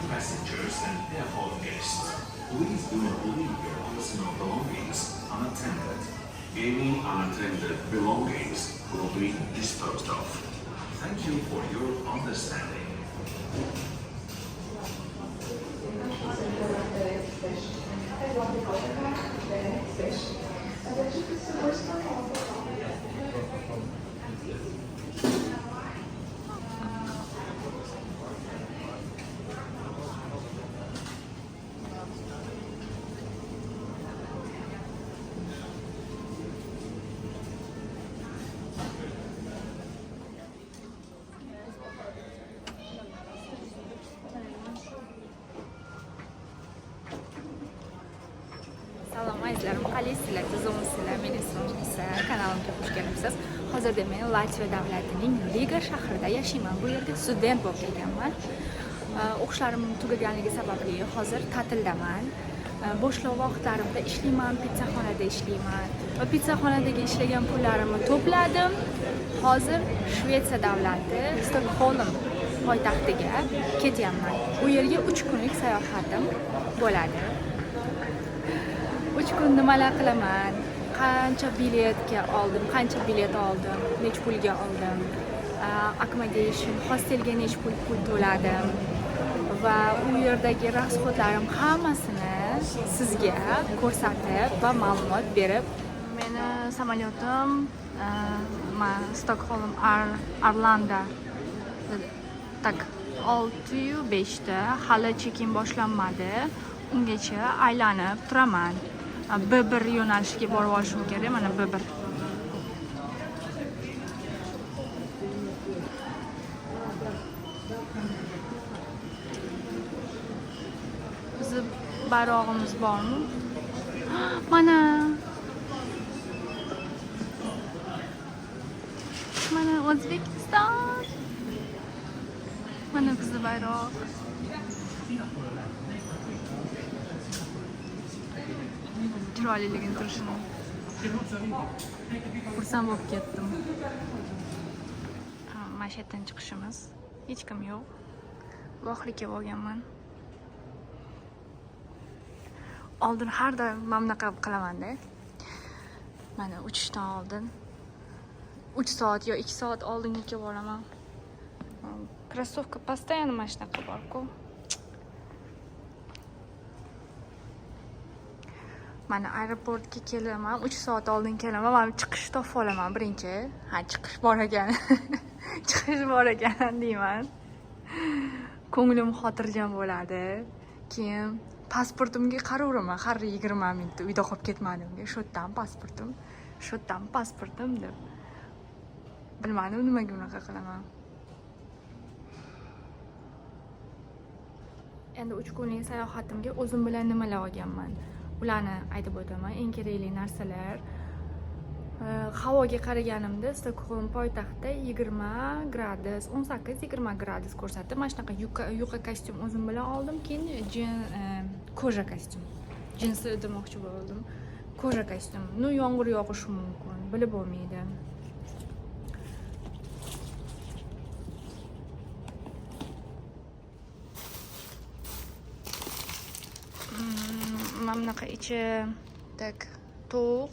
Passengers and airport guests, please do not leave your personal belongings unattended. Any unattended belongings will be disposed of. Thank you for your understanding. Salom, azizlarim, qalaysizlar, tuzukmisizlar? Men ismim Nisa, kanalimga xush kelibsiz. Hozirda men Latviya davlatining Riga shahrida yashayman. Bu yerga student bo'lib kelganman. O'qishlarim tugaganligi sababli hozir ta'tildaman. Bo'shliq vaqtlarimda ishlayman, pizzaxonada ishlayman va pizzaxonadagi ishlagan pullarimni to'pladim. Hozir Shvetsiya davlati Stokgolm poytaxtiga ketyapman. U yerga 3 kunlik sayohatim bo'ladi. 3 kun nimalar qilaman, qancha biletga oldim, qancha bilet oldim, necha pulga oldim, accommodation, hostelga necha pul to'ladim va u yerdagi расход larim hammasini sizga ko'rsatib va ma'lumot berib. Meni samolyotim man Stokgolm Arlanda, так, 6:05da, hali check-in boshlanmadi. Ungacha aylanib turaman. B1 yo'nalishiga borib olishim kerak. Mana B1. Bizni bayrog'imiz bormi? Mana. Mana O'zbekiston. Mana bizni bayroq. Chiroyliligini turishini. Xursand bo'lib ketdim. Ha, mana shu yerdan chiqishimiz. Hech kim yo'q. Guvohlikka bo'lganman. Oldin har doim mana bunaqa qilamanda. Mana uchishdan oldin 3 soat yo 2 soat oldinga kelib olaman. Кроссовка постоянно mana shunaqa bor-ku. Mana aeroportga kelaman, 3 soat oldin kelaman, mana chiqish topib olaman birinchi. Ha, chiqish bor ekan. Chiqish bor ekan deyman. Ko'nglim xotirjam bo'ladi. Keyin pasportimga qaraveraman har 20 minutda, uyda qolib ketmadimga. Shu yerdan pasportim, shu yerdan pasportim deb. Bilmadim, nimaga unaqa qilaman. Endi 3 kunlik sayohatimga o'zim bilan nimalar olganman? Ularni aytib o'taman. Eng kerakli narsalar. Havoga qaraganimda Stokgolm poytaxtida 20 gradus, 18-20 gradus ko'rsatdi. Mana shunaqa yuqa kostyum o'zim bilan oldim. Keyin кожа kostyum. Jinsi demoqchi bo'ldim. Кожа kostyum. Ну, yomg'ir yog'ishi mumkin, bilib bo'lmaydi. Mana bunaqa ichi, так, tovuq,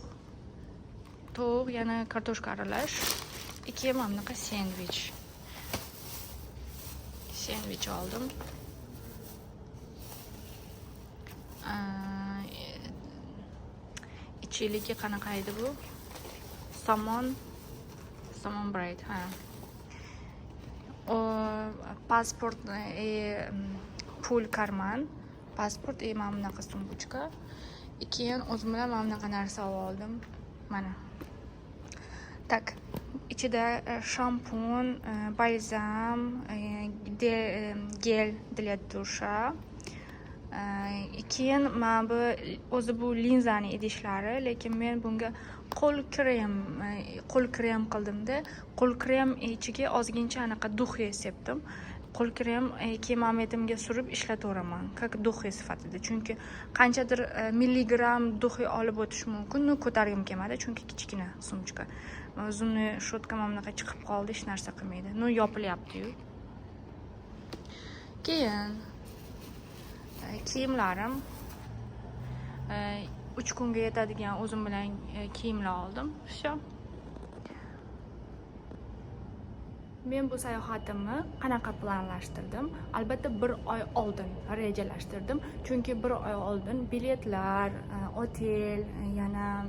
yana kartoshka aralash. Ikki mana bunaqa sendvich. Sendvich oldim. Ichiligi qanaqa edi bu? Somon, somon bread, ha. O, pasport и pul карман, pasport и mana bunaqa сумочка. Keyin o'zim bilan mana bunaqa narsa oldim. Mana. Так, ichida shampun, balzam, гель для душа. Keyin mana bu o'zi bu linzani idishlari, lekin men bunga qo'l krem qildimda, qo'l krem ichiga ozgincha anaqa духи sepdim. Qo'l krem keyin mametimga surib ishlataveraman, как духи sifatida. Chunki qanchadir milligramm духи olib o'tish mumkin, ну, ko'targim kelmadi, chunki kichkina сумочка. Зубный щётка mana bunaqa chiqib qoldi, hech narsa qilmaydi. Ну, yopilyapti-yu. Keyin Kiyimlarim, 3 kunga yetadigan o'zim bilan kiyimlar oldim. Всё. Men bu sayohatimni qanaqa planlashtirdim? Albatta, bir oy oldin rejalashtirdim, chunki bir oy oldin biletlar, otel, yana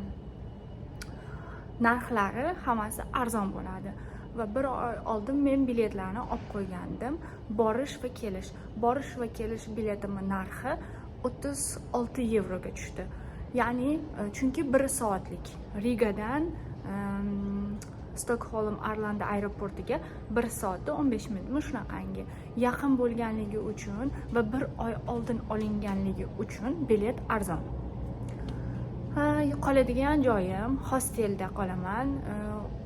narxlari, hammasi arzon bo'ladi va bir oy oldin men biletlarni olib qo'ygandim. Borish va kelish biletimni narxi 36 yevroga tushdi, ya'ni chunki bir soatlik Rigadan Stokxolm Arlanda aeroportiga 1 soatda 15 minutmi, shunaqangi yaqin bo'lganligi uchun va bir oy oldin olinganligi uchun bilet arzon. Ha, qoladigan joyim, hostelda qolaman.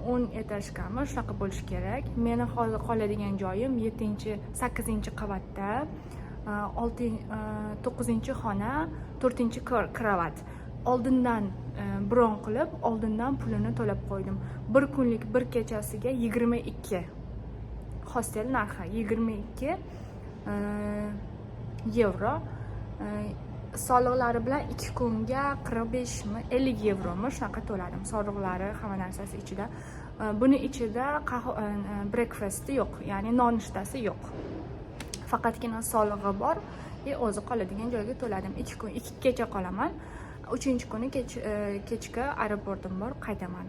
10 этажка mi, shunaqa bo'lishi kerak. Meni hozir qoladigan joyim yettinchi, sakkizinchi qavatda, olti, to'qqizinchi xona, to'rtinchi krovat. Oldindan bron qilib, oldindan pulini to'lab qo'ydim. Bir kunlik, bir kechasiga 22, hostel narxi 22 yevro. Soliqlari bilan 2 kunga 45mi, 50 yevromi, shunaqa to'ladim, soliqlari, hamma narsasi ichida. Buni ichida breakfasti yo'q, ya'ni nonushtasi yo'q, faqatgina solig'i bor и o'zi qoladigan joyga to'ladim. 2 kun, 2 kecha qolaman. Uchinchi kuni kechki aeroportim bor, qaytaman.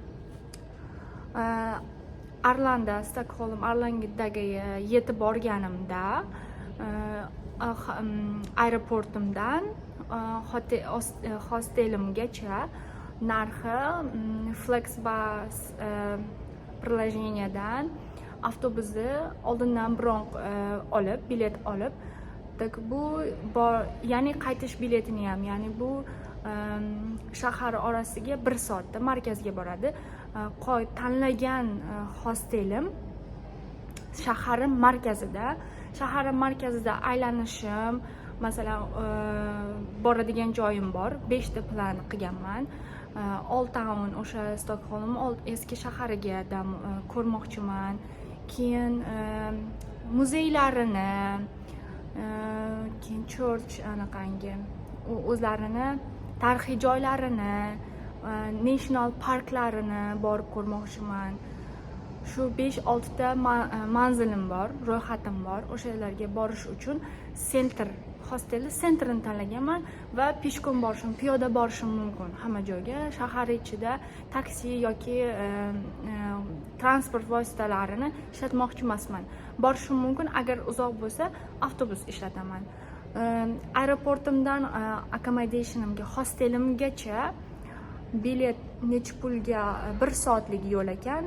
Arlanda, Stokxolm Arlandagi yetib borganimda aeroportimdan hostelimgacha narxi Flixbus приложение dan avtobusni oldindan bron olib, bilet olib, так bu bor, ya'ni qaytish biletini ham, ya'ni bu shahar orasiga 1 soatda markazga boradi. Tanlagan hostelim shaharim markazida. Shaharim markazida aylanishim, masalan, boradigan joyim bor, beshta plan qilganman. Old Town, o'sha Stokxolm old eski shahariga dam ko'rmoqchiman, keyin muzeylarini, keyin church, anaqangi o'zlarini tarixiy joylarini, national parklarini borib ko'rmoqchiman. Shu besh oltita manzilim bor, ro'yxatim bor. O'shalarga borish uchun center, hostelni центр ini tanlaganman va пешком borishim, piyoda borishim mumkin hamma joyga. Shahar ichida taksi yoki transport vositalarini ishlatmoqchi emasman. Borishim mumkin, agar uzoq bo'lsa, avtobus ishlataman. Aeroportimdan accommodationimga, hostelimgacha bilet necha pulga, 1 soatlik yo'l ekan.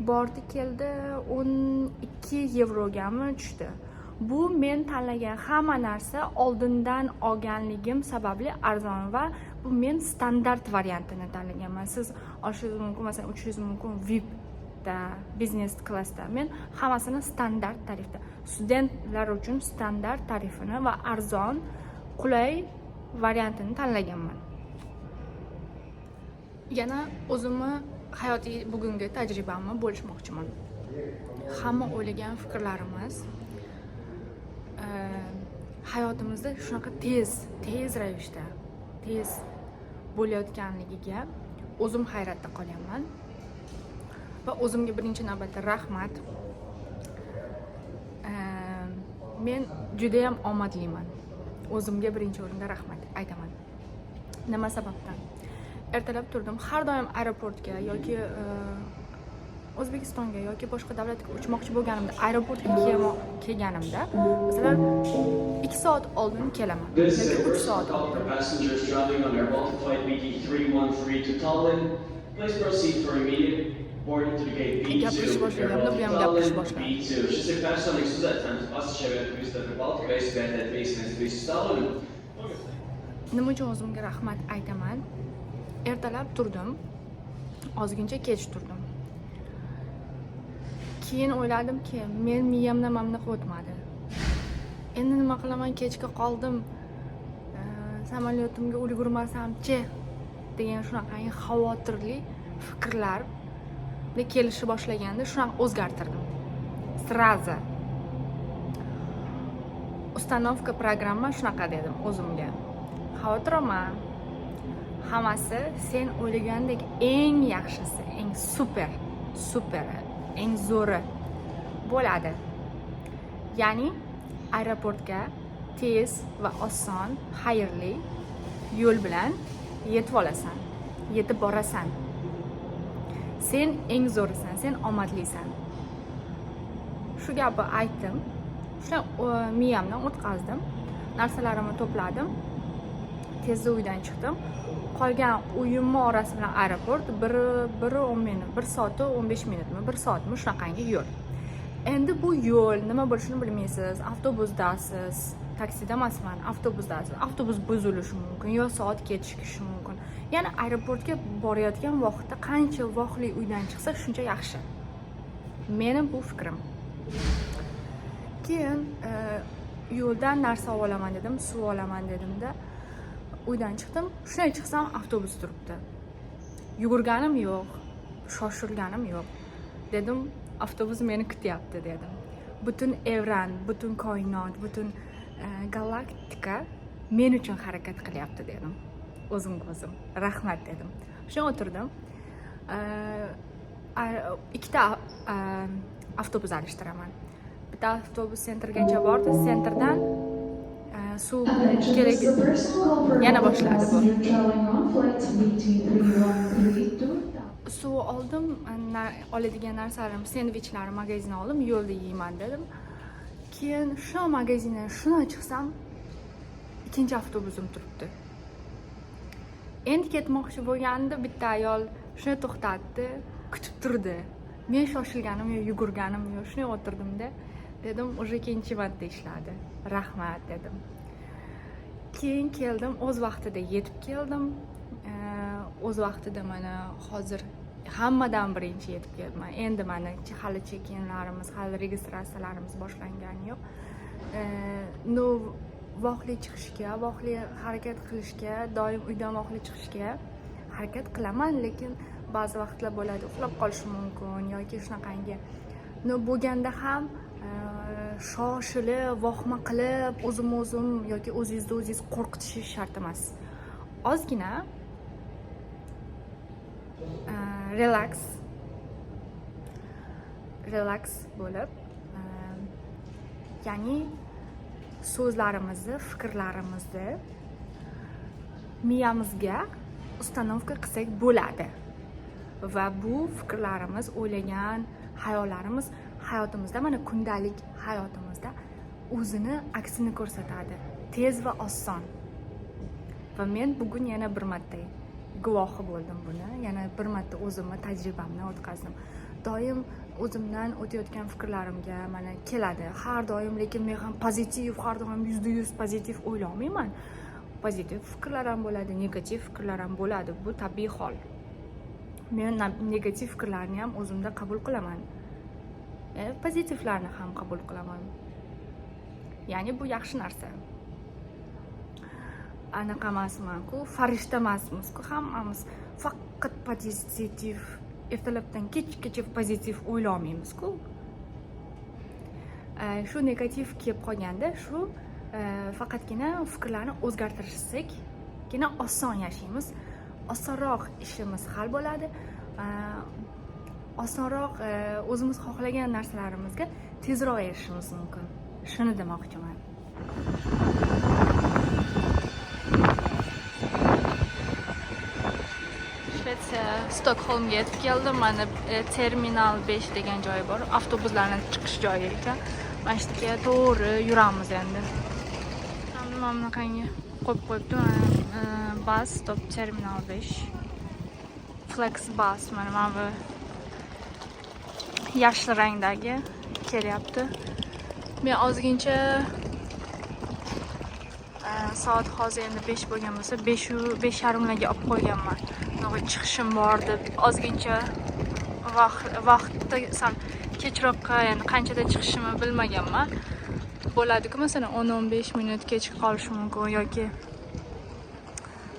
Bordi keldi 12 yevrogami tushdi. Bu men tanlagan hamma narsa oldindan olganligim sababli arzon va bu men standart variantini tanlaganman. Siz olishingiz mumkin, masalan, uchishingiz mumkin VIPda, biznes klassda. Men hammasini standart tarifda, studentlar uchun standart tarifini va arzon, qulay variantini tanlaganman. Yana o'zimni hayotiy bugungi tajribamni bo'lishmoqchiman. Hamma o'ylagan fikrlarimiz hayotimizda shunaqa tez tez ravishda tez bo'layotganligiga o'zim hayratda qolyapman va o'zimga birinchi navbatda rahmat. Men judayam omadliman. O'zimga birinchi o'rinda rahmat aytaman. Nima sababdan? Ertalab turdim. Har doim aeroportga yoki O'zbekistonga yoki boshqa davlatga uchmoqchi bo'lganimda, aeroportga kelganimda, masalan, 2 soat oldin kelaman This yoki is a 3 soat call oldin. for passengers traveling on Air Baltic flight VT313 to Tallinn. Please proceed for immediate boarding to the gate B2. Gapirish Air boshlaganimda bu Baltic ham gapirish Tallinn boshladi. B2. Šis ir personīgs uzaicinājums pasažieriem kļūst ar Baltika reisu VT313 uz Tallinu. Nima uchun o'zimga rahmat aytaman? Ertalab turdim, ozgincha kech turdim. Keyin o'yladimki, men miyamdan mana bunaqa o'tmadi: endi nima qilaman, kechga qoldim, samolyotimga ulgurmasamchi, degan shunaqangi xavotirli fikrlar kelishni boshlaganda, shunaqa o'zgartirdim сразу. Ustimga Установка программа shunaqa dedim o'zimga: xavotir olma, hammasi sen o'ylagandek eng yaxshisi, eng super superi, eng zo'ri bo'ladi. Ya'ni aeroportga tez va oson, xayrli yo'l bilan yetib olasan, yetib borasan. Sen eng zo'risan, sen omadlisan. Shu gapni aytdim, shuni miyamdan o'tkazdim, narsalarimni to'pladim, tezda uydan chiqdim. Qolgan uyimni orasi bilan aeroport 1 1 10 minut, 1 soatu 15 minutmi, 1 soatmi, shunaqangi yo'l. Endi bu yo'l nima bo'lishini bilmaysiz, avtobusdasiz, taksida emasman, avtobusdasiz, avtobus buzilishi mumkin yo soat kechikishi mumkin. Ya'ni aeroportga borayotgan vaqtda qancha vaqtli uydan chiqsa, shuncha yaxshi, meni bu fikrim. Keyin yo'ldan narsa olaman dedim, suv olaman dedimda uydan chiqdim. Shunday chiqsam, avtobus turibdi. Yugurganim yo'q, shoshilganim yo'q. Dedim, avtobus meni kutyapti dedim. Butun evran, butun koinot, butun galaktika men uchun harakat qilyapti dedim o'zimga o'zim, rahmat dedim. Shunday o'tirdim. Ikkita avtobus alishtiraman. Bitta avtobus центр gacha bordi, центр dan suv kerak. Yana boshladi bu. Suv oldim, oladigan narsalarim, sendvichlarni magazindan oldim, yo'lda yeyman dedim. Keyin shu magazindan shuni chiqsam, ikkinchi avtobusim turibdi. Endi ketmoqchi bo'lganda bitta ayol shuni to'xtatdi, kutib turdi. Men shoshilganim yo'q, yugurganim yo'q, shunday o'tirdimda, dedim, уже ikkinchi marta ishladi, rahmat dedim. Keyin keldim, o'z vaqtida yetib keldim. O'z vaqtida, mana hozir hammadan birinchi yetib keldim. Endi mana hali check-inlarimiz, hali registratsiyalarimiz boshlangani yo'q. Ну, vaqtli chiqishga, vaqtli harakat qilishga, doim uydan vaqtli chiqishga harakat qilaman, lekin ba'zi vaqtlar bo'ladi, uxlab qolishim mumkin yoki shunaqangi. Но bo'lganda ham shoshilib, vahima qilib, o'zimni o'zim yoki o'zingizni o'zingiz qo'rqitishingiz shart emas. Ozgina relax bo'lib, ya'ni so'zlarimizni, fikrlarimizni miyamizga установка qilsak bo'ladi va bu fikrlarimiz, o'ylagan xayollarimiz hayotimizda, mana kundalik hayotimizda o'zini aksini ko'rsatadi tez va oson. Va men bugun yana bir marta guvohi bo'ldim buni, yana bir marta o'zimni tajribamdan o'tkazdim. Doim o'zimdan o'tayotgan fikrlarimga mana keladi har doim, lekin men ham pozitiv, har doim 100% pozitiv o'ylolmayman. Pozitiv fikrlar ham bo'ladi, negativ fikrlar ham bo'ladi, bu tabiiy hol. Men negativ fikrlarni ham o'zimda qabul qilaman, pozitivlarni ham qabul qilaman. Ya'ni bu yaxshi narsa. Anaqa emasmanku, farishta emasmizku hammamiz, faqat pozitiv, ertalabdan kechgacha pozitiv o'ylolmaymizku. Shu negativ kelib qolganda, shu faqatgina fikrlarni o'zgartirishsakgina oson yashaymiz, osonroq ishimiz hal bo'ladi, osonroq o'zimiz xohlagan narsalarimizga tezroq erishishimiz mumkin. Shuni demoqchiman. Shvetsiya, Stokxolmga yetib keldim. Mana terminal 5 degan joyi bor, avtobuslarni chiqish joyi ekan. Mana shu yerga to'g'ri yuramiz endi. Mana bunaqangi qo'yib qo'yibdi. Mana bus stop terminal 5, flex bus. Mana bu yashil rangdagi kelyapti. Men ozgincha soat hozir endi 5 bo'lgan bo'lsa, 5:30 larga olib qo'yganman. Bunaqa chiqishim bor deb ozgincha vaqtda sal kechroqqa, ya'ni qanchada chiqishimni bilmaganman. Bo'ladiku, masalan, 10-15 minut kech qolishi mumkin yoki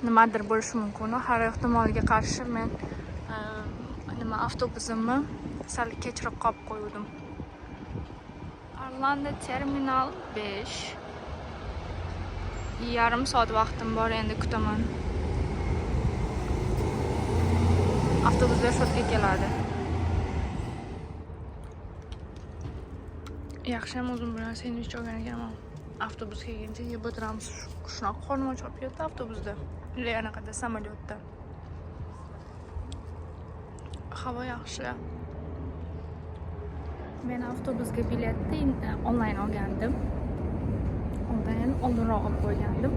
nimadir bo'lishi mumkin. Har ehtimolga qarshi men nima, avtobusimni sal kechroqqa olib qo'yuvdim. Arlanda terminal 5. Yarim soat vaqtim bor, endi kutaman. Avtobuslar shu yerga keladi. Yaxshiyam o'zim bilan sendvich olgan ekanman. Avtobus kelguncha yeb o'tiramiz. Shunaqa qornim och bo'lib ketdi avtobusda. Или anaqada, samolyotda. Havo yaxshi. Men avtobusga biletni onlayn olgandim. Onlayn oldinroq olib qo'ygandim.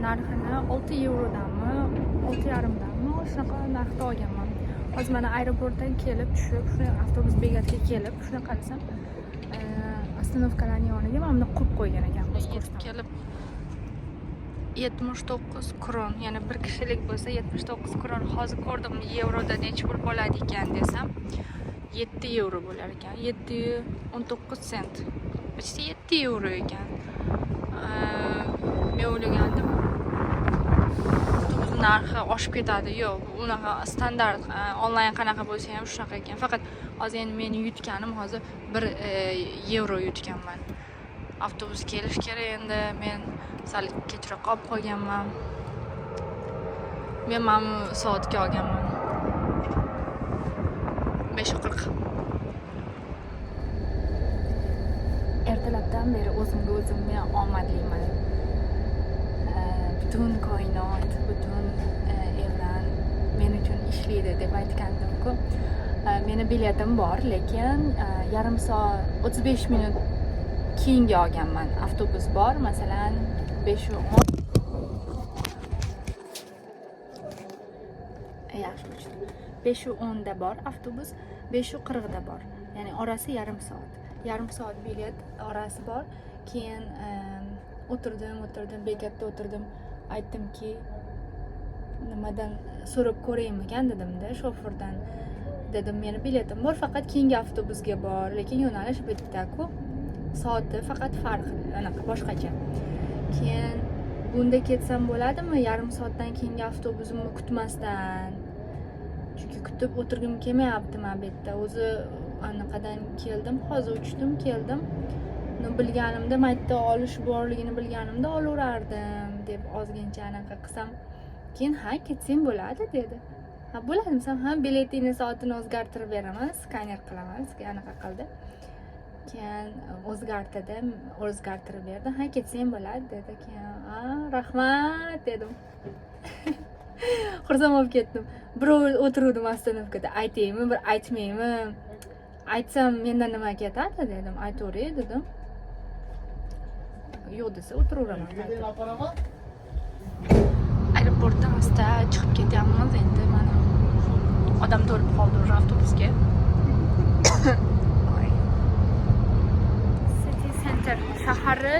Narxini 6 yevrodanmi, 6,5danmi, shunaqa narxda olganman. Hozir mana aeroportdan kelib tushib, shuni avtobus bekatiga kelib, shuni qarasam, остановка larning yoniga mana buni qo'yib qo'ygan ekan. Hozir ko'rsataman. Kelib 79 kron, ya'ni bir kishilik bo'lsa 79 kron. Hozir ko'rdim, yevroda necha pul bo'ladi ekan desam, 7 yevro bo'lar ekan. 7,19 sent. Почти 7 yevro ekan. Men o'ylagandim, avtobus narxi oshib ketadi. Yo'q, unaqa standart, onlayn qanaqa bo'lsa ham shunaqa ekan. Faqat hozir endi meni yutganim, hozir 1 yevro yutganman. Avtobus kelish kerak endi, men sal kechroq olib qolganman. Men mana bu soatga olganman. 5:40. Ertalabdan beri o'zimga o'zim men omadliman. Butun koinot, butun evran men uchun ishlaydi deb aytgandim-ku. Meni biletim bor, lekin yarim soat 35 minut keyinga olganman. Avtobus bor, masalan, 5:10. Yaxshi o'chdi. 5:10 da bor avtobus, 5:40 da bor. Ya'ni orasi yarim soat. Yarim soat bilet orasi bor. Keyin o'tirdim, o'tirdim, bekatda o'tirdim. Aytdimki, nimadan so'rab ko'raymikan dedimda shofirdan. Dedim, meni biletim bor, faqat keyingi avtobusga bor, lekin yo'nalish bitta-ku. Soati faqat farq, anaqa boshqacha. Keyin bunda ketsam bo'ladimi? Yarim soatdan keyingi avtobusimni kutmasdan. Chunki kutib o'tirgim kelmayapti men bu yerda. O'zi anaqadan keldim, hozir uchdim, keldim. Uni bilganimda, maytda olish borligini bilganimda olaverardim deb ozgincha anaqa qilsam, keyin ha, ketsang bo'ladi dedi. Ha, bo'ladi desam, ha, biletingni soatini o'zgartirib beraman, skaner qilaman, anaqa qildi. Keyin o'zgartirdi, o'zgartirib berdi. Ha, ketsang bo'ladi dedi. Keyin, a, rahmat dedim. Xursand bo'lib ketdim. Birov o'tiruvdim остановка da. Aytaymi, bir aytmaymi? Aytsam mendan nima ketadi dedim. Aytaveray dedim. Yo'q desa o'tiraveraman qaytib. Aeroportdan asta chiqib ketyapmiz endi, mana odam to'lib qoldi уже avtobusga. Oy. City Center shahari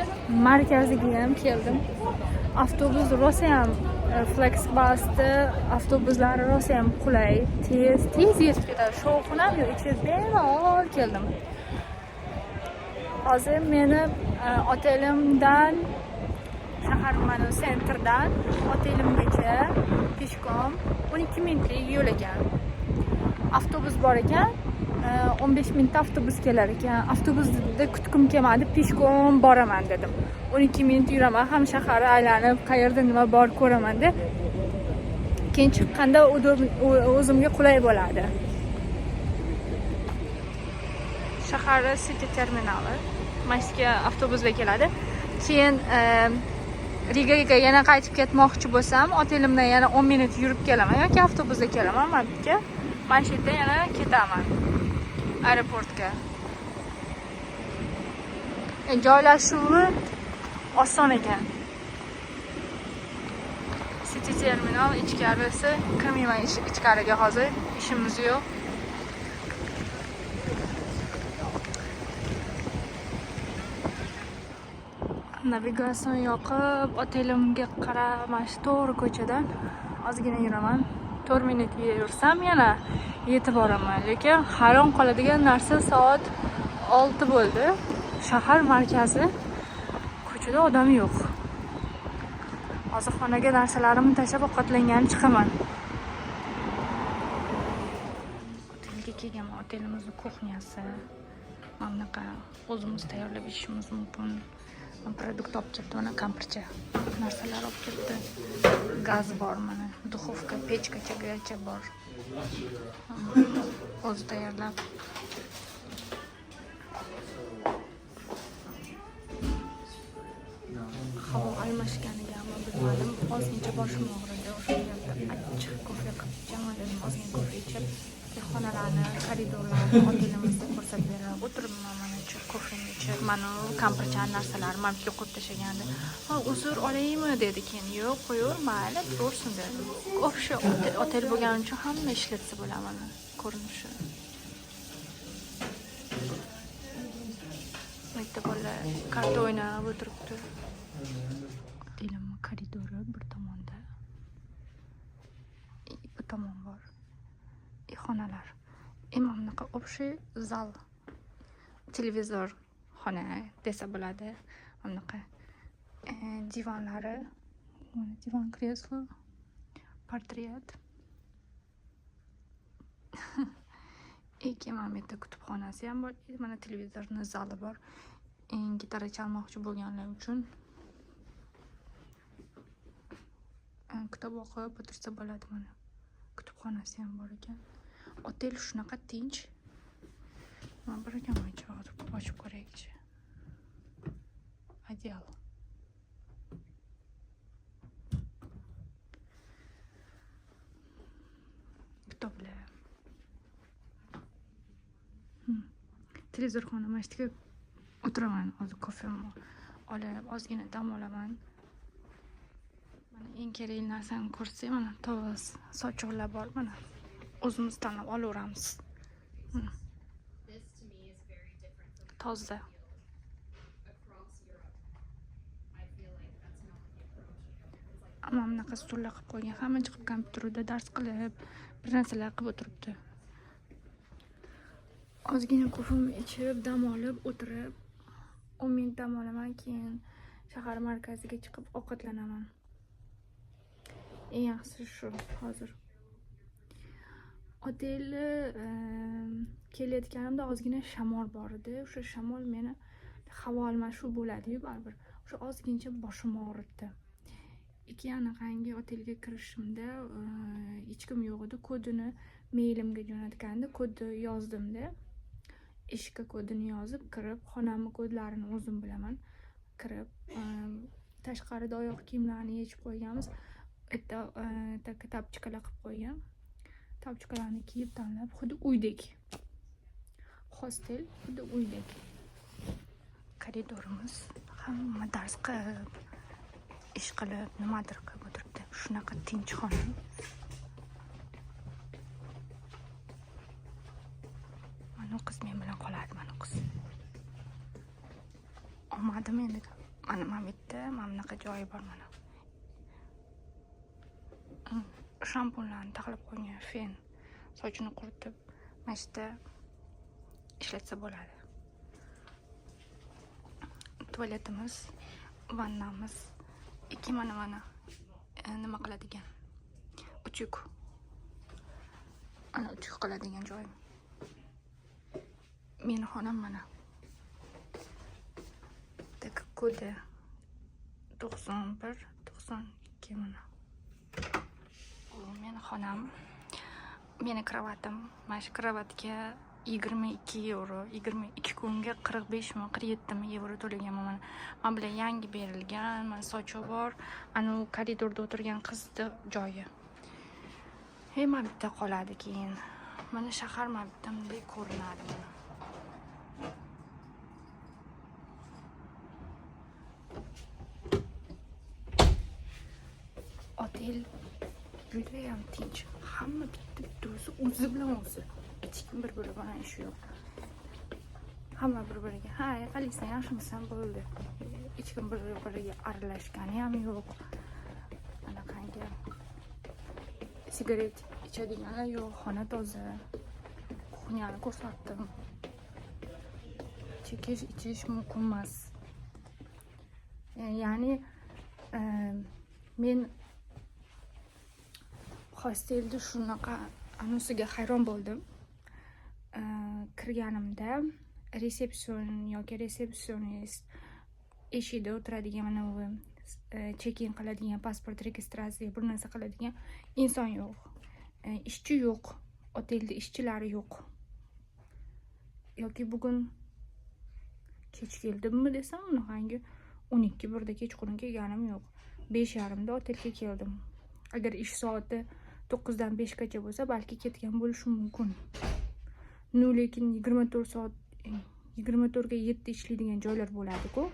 markaziga ham keldim. Avtobus rosayam Flixbusni avtobuslari rosayam qulay, tez, tez yetib ketadi. Shovqin ham yo'q, ichida bemalol keldim. Hozir meni otelimdan, shahar mana центр dan otelimgacha пешком 12 minutlik yo'l ekan. Avtobus bor ekan, 15 minutda avtobus kelar ekan. Avtobusda kutgim kelmadi, пешком boraman dedim. 12 minut yuraman, ham shaharni aylanib, qayerda nima bor ko'raman deb. Keyin chiqqanda o'zimga qulay bo'ladi. Shahar City terminali. Mana shu yerga avtobuslar keladi. Keyin Rigaga yana qaytib ketmoqchi bo'lsam, otelimdan yana 10 minut yurib kelaman yoki avtobusda kelaman mana bu yerga. Mana shu yerda yana ketaman aeroportga. Joylashuvi oson ekan. City terminal ichkarisi, kirmayman ichkariga hozir, ishimiz yo'q. Navigatsion yoqib, otelimga qarab, mana shu to'g'ri ko'chadan ozgina yuraman. 4 minut yursam yana yetib boraman. Lekin hayron qoladigan narsa, soat 6 bo'ldi. Shahar markazi, ko'chada odam yo'q. Hozir xonaga narsalarimni tashlab ovqatlangani chiqaman. Otelga kelganman. Otelimizni кухня si. Mana bunaqa o'zimiz tayyorlab ichishimiz mumkin. Продукт olib kelibdi, mana kampircha narsalar olib kelibdi. Gaz bor, mana духовка, pechkachagacha bor. O'zi tayyorlab. Havo almashganigami, bilmadim, ozgincha boshim og'ridi. O'shanga bitta achchiq kofe qilib ichaman dedim. Ozgina kofe ichib, xonalarni, koridorlarni, otelimizni ko'rsatib berib o'tiribman. Mana shu kofemni ichib, mana kampirchani narsalarini mana bu yerga qo'yib tashlagandi. "Ha, uzr, olaymi?" dedi keyin. "Yo'q, qo'yaver, mayli, turaversin", dedi. Общий otel bo'lgani uchun hamma ishlatsa bo'ladi. Mana ko'rinishi. Bitta bola karta o'ynab o'tiribdi. Otelimni koridori bir tomonda, bu tomon bor и xonalar. И mana bunaqa общий zal, televizor xona desa bo'ladi. Mana bunaqa divanlari, mana divan, kreslo, portret. И keyin mana bu yerda kutubxonasi ham bor. И mana televizorni zali bor, gitara chalmoqchi bo'lganlar uchun kitob o'qib o'tirsa bo'ladi. Mana kutubxonasi ham bor ekan. Otel shunaqa tinch. Nima bor ekan bu ichida? Hozir ochib ko'raylikchi. Одеяло. Kitoblar. Televizorxona. Mana shu yerga o'tiraman hozir, kofemni olib, ozgina dam olaman. Mana eng kerakli narsani ko'rsak, mana tova, sochiqlar bor, mana o'zimiz tanlab olaveramiz. Mana. Toza. Mana bunaqa stullar qilib qo'ygan, hamma chiqib kompyuterda dars qilib, bir narsalar qilib o'tiribdi. Ozgina kofemni ichib, dam olib o'tirib, 10 minut dam olaman, keyin shahar markaziga chiqib ovqatlanaman. Eng yaxshisi shu hozir. Otelni kelayotganimda ozgina shamol bor edi. O'sha shamol meni, havo almashuv bo'ladi-yu baribir. O'sha ozgincha boshim og'ritdi. Ikki anaqangi otelga kirishimda hech kim yo'q edi. Kodini mailimga jo'natgandi. Kodni yozdimda. Eshikka kodini yozib kirib, xonamni kodlarini o'zim bilaman. Kirib, tashqarida oyoq kiyimlarini yechib qo'yganmiz. Bitta тапочка lar qilib qo'ygan. Тапочка larni kiyib, tanlab, xuddi uydek. Hostel xuddi uydek. Koridorimiz, hamma dars qilib, ish qilib, nimadir qilib o'tiribdi. Shunaqa tinch xona. Mana u qiz men bilan qoladi, mana u qiz. Omadim endi. Mana bu yerda mana bunaqa joyi bor mana. Shampunlarni taxlab qo'ygan, fen, sochini quritib, mana shu yerda ishlatsa bo'ladi. Tualetimiz, vannamiz, ikki mana nima qiladigan утюг. Ana утюг qiladigan joyim. Meni xonam mana. Так, kodi 91 92 mana. Bu meni xonam. Meni kravatim. Mana shu kravatga 22 yevro, 22 kunga 45 mi, 47 mi yevro to'laganman mana. Mana bular yangi berilgan, mana sochiq bor. Ana u koridorda o'tirgan qizni joyi. Hey, mana bitta qoladi keyin. Mana shahar mana bitta bunday ko'rinadi mana. Otel judayam tinch. Hamma bitta bitta o'zi, o'zi bilan o'zi. Hech kim bir-biri bilan ishi yo'q. Hamma bir-biriga, "Ha, qalaysan, yaxshimisan?" bo'ldi. Hech kim bir-biriga aralashgani ham yo'q. Anaqangi sigaret ichadiganlar yo'q, xona toza. Кухня ni ko'rsatdim. Chekish, ichish mumkin emas. Ya'ni men hostelda shunaqa anusiga hayron bo'ldim. Kirganimda resepsion yoki resepsionist Eshikda o'tiradigan, mana bu check-in qiladigan, pasport registratsiya bir narsa qiladigan inson yo'q. Ishchi yo'q. Otelda ishchilari yo'q. Yoki bugun kech keldimmi desam, unaqangi 12 birda kechqurun kelganim yo'q. 5:30da otelga keldim. Agar ish soati 9dan 5 gacha bo'lsa, balki ketgan bo'lishi mumkin. Ну, lekin 24 soat 24/7 ishlaydigan joylar bo'ladi-ku.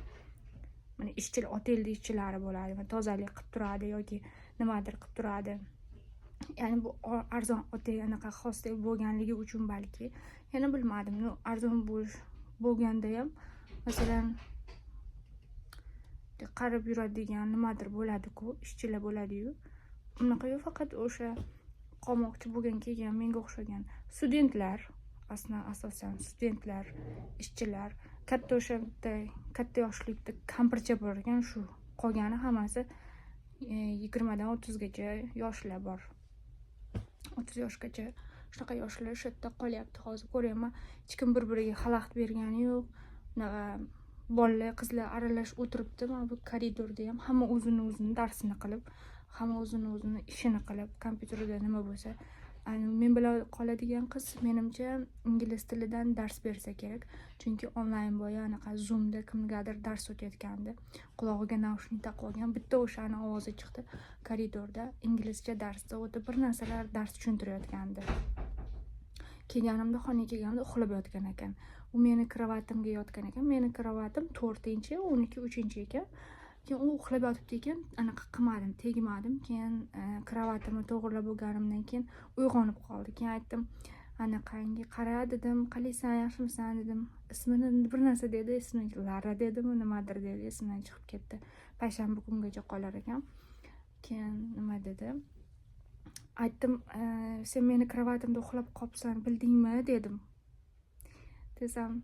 Mana ishchilar, otelda ishchilari bo'ladi, mana tozalik qilib turadi yoki nimadir qilib turadi. Ya'ni bu arzon otel, anaqa hostel bo'lganligi uchun balki, yana bilmadim. Ну, arzon bo'lganda ham, masalan, qarab yuradigan nimadir bo'ladi-ku, ishchilar bo'ladi-yu. Unaqa yo'q, faqat o'sha qolmoqchi bo'lgan kelgan menga o'xshagan studentlar, asosan studentlar, ishchilar, katta o'sha bitta katta yoshli bitta kampircha bor ekan, shu. Qolgani hammasi 20dan 30gacha yoshlar bor. 30 yoshgacha shunaqa yoshlar o'sha yerda qolyapti. Hozir ko'ryapman, hech kim bir-biriga xalaqit bergani yo'q. Unaqa bolalar, qizlar aralash o'tiribdi. Mana bu koridorda ham hamma o'zini o'zini darsini qilib, hamma o'zini o'zini ishini qilib, kompyuterda nima bo'lsa. Men bilan qoladigan qiz menimcha ingliz tilidan dars bersa kerak. Chunki onlayn boya anaqa Zoomda kimgadir dars o'tayotgandi. Qulog'iga naushnik taqib olgan, bitta o'shani ovozi chiqdi koridorda, inglizcha darsda o'tib bir narsalar dars tushuntirayotgandi. Kelganimda, xonaga kelganimda uxlab yotgan ekan. U meni krovatimga yotgan ekan. Meni krovatim 4-inchi, uniki 3-inchi ekan. Keyin u uxlab yotibdi ekan, anaqa qilmadim, tegmadim. Keyin krovatimni to'g'rilab bo'lganimdan keyin uyg'onib qoldi. Keyin aytdim, anaqangi qara dedim, qalaysan, yaxshimisan dedim. Ismini bir narsa dedi, ismi Lara dedimi, nimadir dedi, esimdan chiqib ketdi. Payshanba kungacha qolar ekan. Keyin nima dedi? Aytdim, sen meni krovatimda uxlab qolibsan, bildingmi dedim. Desam,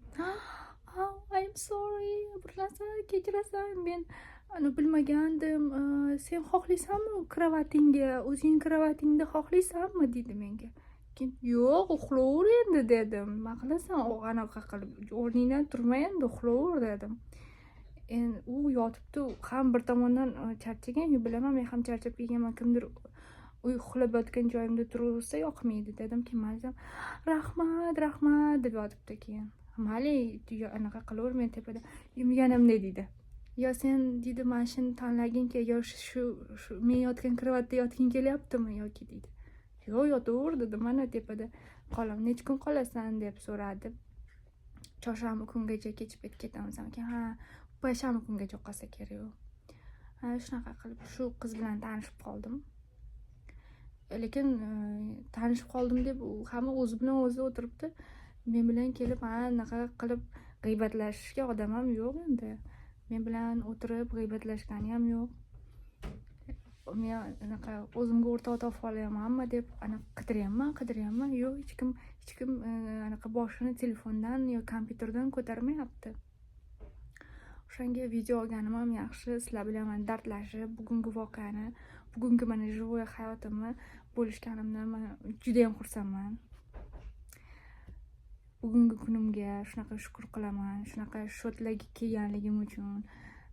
oh, I'm sorry, bir narsa kechirasan, men uni bilmagandim. Sen xohlaysanmi krovatingga, o'zing krovatingda xohlaysanmi dedi menga. Keyin yo'q, uxlaver endi dedim. Nima qilasan, u anaqa qilib o'rningdan turma endi, uxlaver dedim. Endi u yotibdi, ham bir tomondan charchagan, yo bilaman, men ham charchab kelganman, kimdir uy uxlab yotgan joyimda turaversa yoqmaydi dedim. Keyin mayli, rahmat, rahmat deb yotibdi keyin. Mayli, anaqa qilaver, men tepada. Yana bunday deydi. Yo sen deydi, mana shuni tanlaging yo shu men yotgan krovatda yotging kelyaptimi yoki deydi. Yo'q, yotaver dedim, mana tepada qolam. Necha kun qolasan deb so'radi. Chorshanba kungacha kech payt ketamiz. Keyin ha, payshanba kungacha qolsa kerak u. Ha, shunaqa qilib shu qiz bilan tanishib qoldim. Lekin tanishib qoldim deb u hamma o'zi bilan o'zi o'tiribdi. Men bilan kelib, ha, anaqa qilib g'iybatlashishga odam ham yo'q endi. Men bilan o'tirib g'iybatlashgani ham yo'q. Men anaqa o'zimga o'rtoq topib olyapmanmi deb anaqa qidiryapman, qidiryapman. Yo'q, hech kim anaqa boshini telefondan yo kompyuterdan ko'tarmayapti. O'shanga video olganim ham yaxshi. Sizlar bilan mana dardlashib, bugungi voqeani, bugungi mana живой hayotimni bo'lishganimdan men juda ham xursandman. Bugungi kunimga shunaqa shukr qilaman, shunaqa shotlarga kelganligim uchun,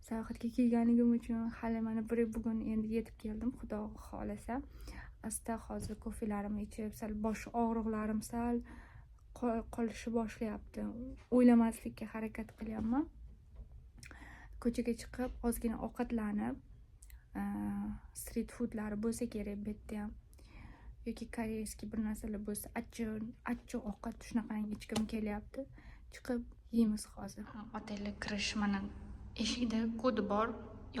sayohatga kelganligim uchun. Hali mana bir bugun endi yetib keldim, Xudo xohlasa. Asta hozir kofelarimni ichib, sal bosh og'riqlarim sal qolishni boshlayapti. O'ylamaslikka harakat qilyapman. Ko'chaga chiqib, ozgina ovqatlanib, street foodlari bo'lsa kerak bu yerda ham, yoki koreyskiy bir narsalar bo'lsa, achchiq ovqat shunaqangi ichgim kelyapti. Chiqib yeymiz hozir. Otelga kirish mana eshikda kodi bor,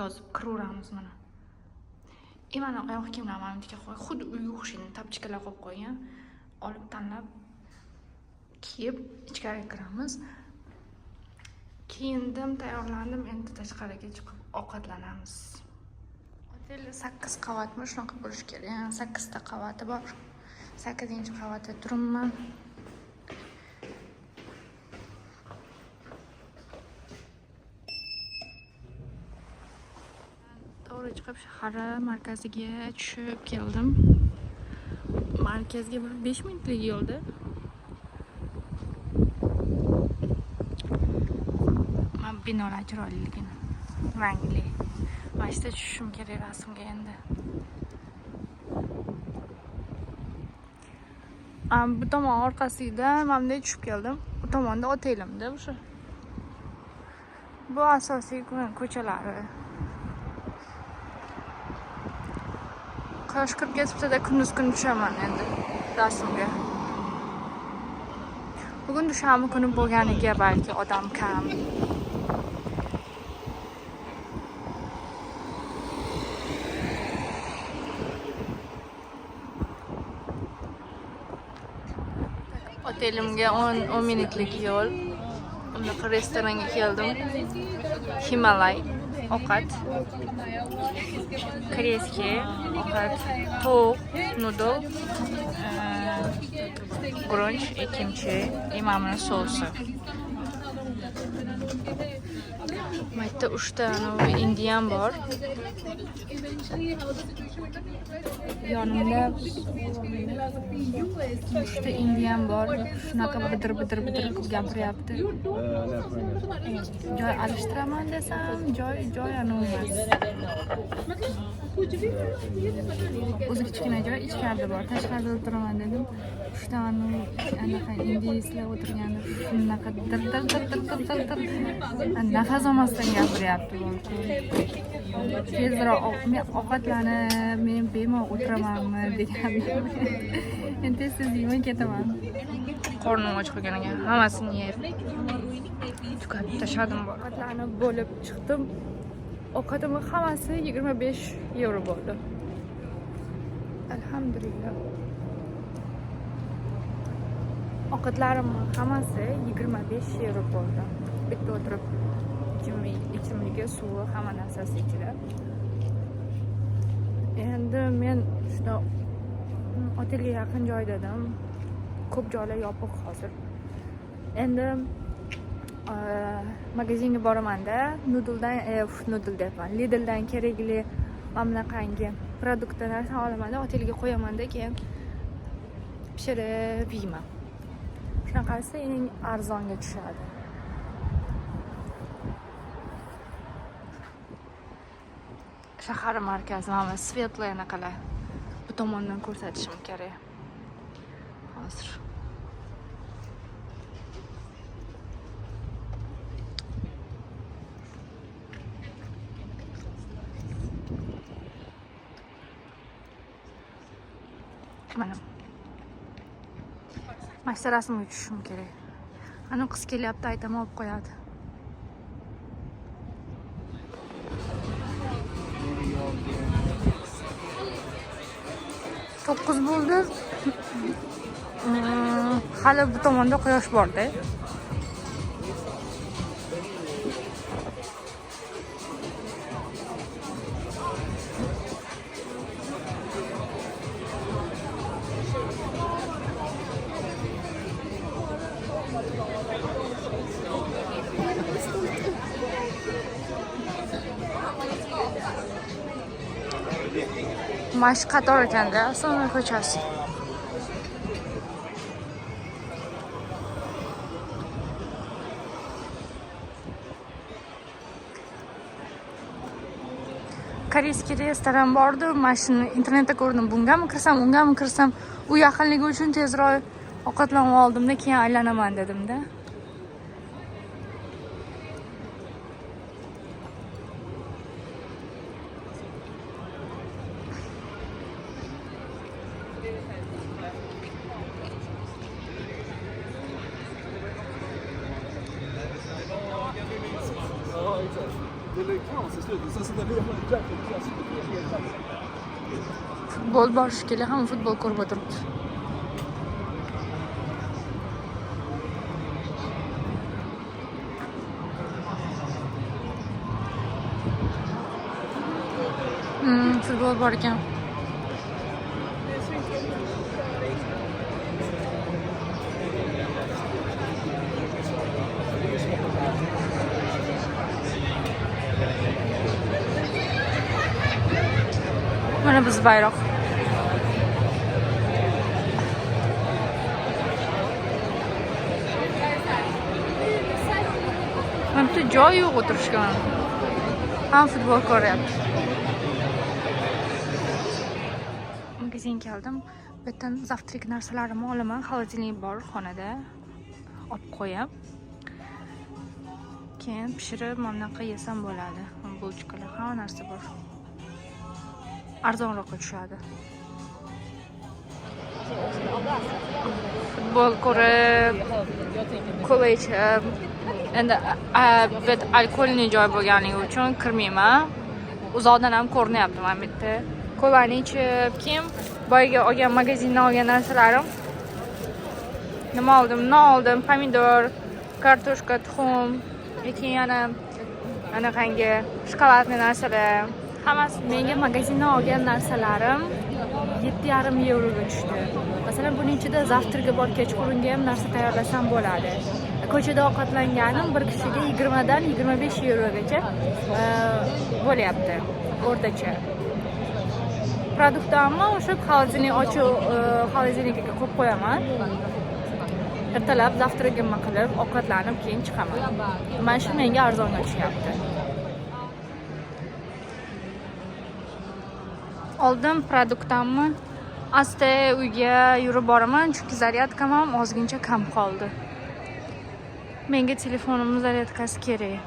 yozib kiraveramiz mana. Mana oyoq kiyimlar mana bu yerga qo'y, xuddi uyga o'xshaydi, tapchikalar qo'yib qo'ygan. Olib tanlab kiyib ichkariga kiramiz. Kiyindim, tayyorlandim, endi tashqariga chiqib ovqatlanamiz. Otel 8 qavatmi, shunaqa bo'lishi kerak. Ya'ni 8 ta qavati bor. 8-qavatda turibman. To'g'ri chiqib shahar markaziga tushib keldim. Markazga bir 5 minutlik yo'lda. Mana binolar chiroyliligini. Rangli. Mana shu yerda tushishim kerak rasmga endi. Bu tomon orqasida mana bunday tushib keldim. Bu tomonda otelimda o'sha. Bu asosiy ko'chalari. Quyosh kirib ketibdi-da, kunduz kuni tushaman endi rasmga. Bugun dushanba kuni bo'lganiga balki odam kam. Otelimga 10 minutlik yo'l. Bunaqa restoranga keldim. Himalay ovqat. Koreyskiy ovqat. Tovuq, noodle, guruch, kimchi, imamning sousi. Bu yerda 3 ta indian bor. Yonimda 3 ta indian bor. Shunaqa bidir bidir bidir qilib gapiryapti. Joy alishtiraman desam, joy anavi emas. O'zi kichkina joy, ichkarida bor. Tashqarida o'tiraman dedim. 3 ta anaqa indiyislar o'tirganda shunaqa dir dir dir dir dir dir dir nafas olmasdan gapiryapti. Tezroq men ovqatlanib, men bemalol o'tiramanmi degandim. Endi tez tez yemay ketaman. Qornim och qolgan ekan, hammasini yeb tugatib tashladim. Ovqatlanib bo'lib chiqdim. Ovqatimni hammasi 25 yevro bo'ldi. Alhamdulillah. Ovqatlarimni hammasi 25 yevro bo'ldi. Bitta o'tirib ichimligi, suvi, hamma narsasi ichida. Endi men shunda otelga yaqin joyda edim. Ko'p joylar yopiq hozir. Endi magazinga boramanda, Noodledan, Noodle deyapman, Lidldan kerakli mana bunaqangi produktlar narsani olamanda, otelga qo'yamanda, keyin pishirib yeyman. Shunaqasi eng arzonga tushadi. Shahar markazi mana светлый anaqalar. Bu tomondan ko'rsatishim kerak. Hozir. Mana. Mana shu rasmga tushishim kerak. Ana qiz kelyapti, aytaman, olib qo'yadi. 9 bo'ldi. Hali bu tomonda quyosh borda. Mana shu qator ekanda, Ostonlar ko'chasi. Корейский restoran bordi. Mana shuni internetda ko'rdim. Bungami kirsam, ungami kirsam, u yaqinligi uchun tezroq ovqatlanib oldimda, keyin aylanaman dedimda. Ja, exakt. Det blev kaos i slutet. Sen så när vi var jäkligt klass. Futbol bor shekilli, hamma futbol ko'rib o'tiribdi. Futbol bor ekan. Mana biz bayroq. Mana bitta joy yo'q o'tirishga mana. Hamma futbol ko'ryapti. Magazinga keldim. Bu yerdan завтрак narsalarimni olaman. Холодильник bor xonada. Olib qo'yib. Keyin pishirib, mana bunaqa yesam bo'ladi. Булочка lar, hamma narsa bor. Arzonroqqa tushadi. Futbol ko'rib, kola ichib, endi bu yerda алкогольный joy bo'lganligi uchun kirmayman. Uzoqdan ham ko'rinyapti mana bu yerda. Kolani ichib, keyin boyagi olgan magazindan olgan narsalarim. Nima oldim? Non oldim, pomidor, kartoshka, tuxum, keyin yana anaqangi шоколадный narsalar. Hammasi menga magazindan olgan narsalarim 7,5 yevroga tushdi. Masalan, buning ichida завтрак bor, kechqurunga ham narsa tayyorlasam bo'ladi. Ko'chada ovqatlanganim bir kishiga 20 dan 25 yevrogacha bo'lyapti o'rtacha. Продукт amni o'sha холодильник ochiq, холодильник ka qo'yib qo'yaman. Ertalab завтрак imni qilib, ovqatlanib, keyin chiqaman. Mana shu menga arzonga tushyapti. Oldim продукт amni. Asta uyga yurib boraman, chunki зарядка m ham ozgincha kam qoldi. Menga telefonimni зарядка si kerak.